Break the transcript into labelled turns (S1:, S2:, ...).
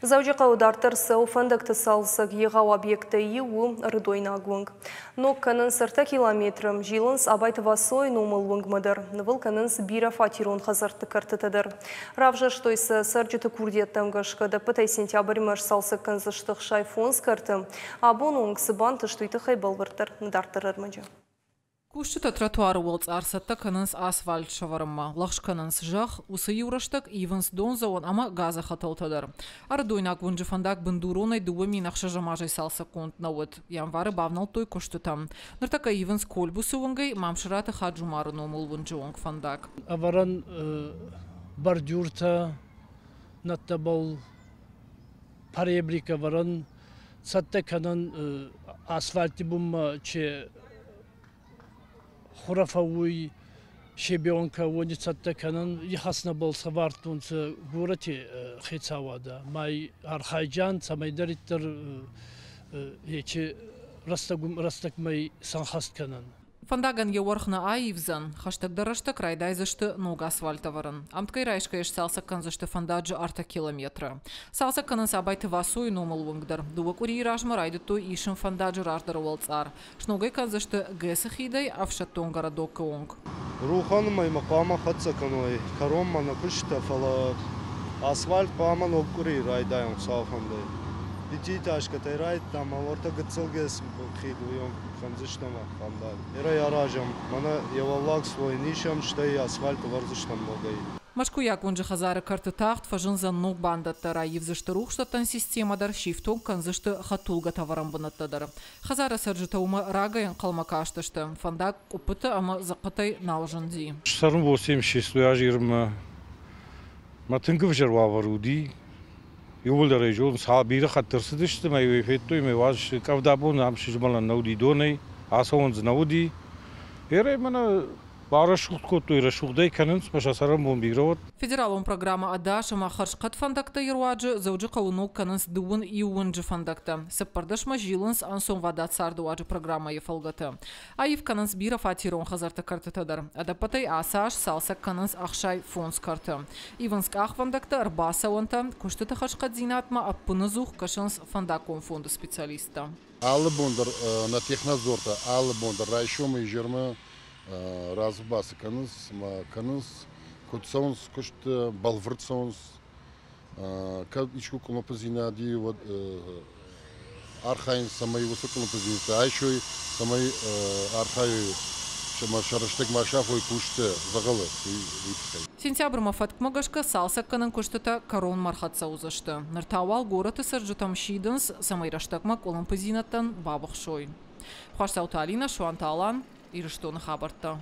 S1: Дзӕуджыхъӕуы дарддӕр цӕуы фӕндӕгты цалцӕг. Егъау объекттӕй иу у Ӕрыдойнаг уынг. Ног кӕнынц 3 километры, зилынц Абайты Васойы номыл уынгмӕ дӕр, нывыл кӕнынц бирӕфатерон хӕдзӕртты кӕртытӕ дӕр. Равзӕрстой сӕ цӕрджыты курдиӕттӕм гӕсгӕ. Ӕдӕппӕтӕй сентябрьмӕ сцалцӕг кӕндзысты 65 кӕрты. Абоны онг цы бантыст, уый тыххӕй бӕлвырддӕр дарддӕр ӕрмӕджы.
S2: Кусджытӕ тротуары уӕлцъар цӕттӕ кӕнынц асфальт сӕвӕрынмӕ, лӕгъз кӕнынц зӕхх, уыцы иу рӕстӕг ивынц дондзӕуӕн ӕмӕ газы хӕтӕлтӕ дӕр. Ӕрыдойнаг уынджы фӕндаг бындуронӕй 2006 азӕй цалцӕггонд нӕ уыд. Январы бавнӕлдтой куыстытӕм. Ныртӕккӕ ивынц Кольбусы уынгӕй Мамсыраты Хаджумары номыл уынджы онг фӕндаг.
S3: Ӕвӕрӕн бордюртӕ, нӕдтӕбӕл поребрик ӕвӕрӕн, цӕттӕ кӕнӕн асфальти бунмӕ чи хурӕ фӕууй, щебенка, уони цӕттӕ кӕнӕн ихӕснӕбӕл сӕвардтонцӕ горӕти хецауадӕ. Ма архайджан, цӕмӕйдӕриддӕр ечи рӕстӕгмӕ сӕнхӕст кӕнӕн.
S2: Фӕндагӕн йӕ уӕрх нӕ аивдзӕн, хӕстӕгдӕр рӕстӕг райдайдзысты ног асфальт ӕвӕрын. Ӕмткӕй райсгӕйӕ сцалцӕг кӕндзысты фӕндаджы 3 километры. Цалцӕг кӕнынц Абайты Васойы номыл уынг дӕр. 2 къуырийы размӕ райдыдтой исын фӕндаджы раздӕры уӕлцъар. Сног ӕй кӕндзысты ГЭС-ы хидӕй ӕфсӕддон городокы онг.
S4: Рухӕны мӕймӕ хъуамӕ хӕццӕ кӕной кӕронмӕ нӕ куыстытӕ, фӕлӕ асфальт хъуамӕ ног къуырийы райдайӕм Хуыцауы фӕндӕй. Пятиэтажкӕтӕй райдыдтам, ӕмӕ уӕртӕ гыццыл ГЭС хид уый онг кӕндзыстӕм фӕндаг. Ерӕй аразӕм, мӕнӕ йӕ уӕллаг слой нисӕм, стӕй асфальт ӕвӕрдзыстӕм ногӕй.
S2: Мӕскуыйаг уынджы хӕдзары кӕрты тагъд фӕзындзӕн ног бандӕттӕ, раивдзысты рухсдӕттӕн системӕ дӕр, сифтонг кӕндзысты хӕдтулгӕтӕ ӕвӕрӕн бынӕттӕ дӕр. Хӕдзары цӕрджытӕ уымӕ рагӕй ӕнхъӕлмӕ кастысты. Фӕндаг къуыппыты ӕмӕ дзыхъхъытӕй нал зынди.
S5: Цӕрынбон 76 азы ирмӕ мӕ тынг ӕвзӕр уавӕр уыди. Иууылдӕр ӕй зонынц, бирӕ хатт ӕрцыдысты мӕ иу федтой, мӕ уаз къӕвда бон ам сызмӕлӕн нӕ уыди донӕй, ацӕуӕн дзы нӕ уыди. Ерӕй мӕнӕ барӕсугъд кодтой, рӕсугъдӕй кӕнынц, мӕ сӕ цӕрӕнбон бирӕ уӕд.
S2: Федералон программӕ «Ӕдас ӕмӕ хӕрзхъӕд фӕндӕгтӕ» руаджы Дзӕуджыхъӕуы ног кӕнынц 21 уынджы фӕндӕгтӕ. 14-мӕ зилынц ӕнцонвадат цардыуаджы программӕйы фӕлгӕты. Аив кӕнынц бирӕфатерон хӕдзӕртты кӕртытӕ дӕр. Ӕдӕппӕтӕй ацы аз цалцӕг кӕнынц 65 кӕрты. Ивынц къахвӕндӕгтӕ, ӕрбацӕуӕнтӕ, куыстыты хӕрзхъӕддзинадмӕ ӕппынӕдзух кӕсынц фӕндаггон фонды специалисттӕ.
S6: Алы бон дӕр нӕ технадзортӕ алы бон дӕр райсомы изӕрмӕ разыбацы кӕнынц ӕмӕ кӕнынц, куыд цӕуынц куыст, бӕлвырд цӕуынц. Кӕд искуы къуылымпыдзинад и, уӕд архайынц, цӕмӕй уыцы къуылымпыдзинӕдтӕ айсой, цӕмӕй архайой ӕмӕ сӕ рӕстӕг ма сафой кусты дзӕгъӕлы, уый тыххӕй.
S2: Сентябрмӕ фӕткмӕ гӕсгӕ цалцӕггӕнӕн куыстытӕ кӕронмӕ ӕрхӕццӕ уыдзысты. Ныр та уал горӕты цӕрджытӕм сидынц, цӕмӕй рӕстӕгмӕ къуылымпыдзинӕдтӕн бабыхсой. Хуасдзауты Алинӕ, Суанты Алан, Ирыстоны хабӕрттӕ.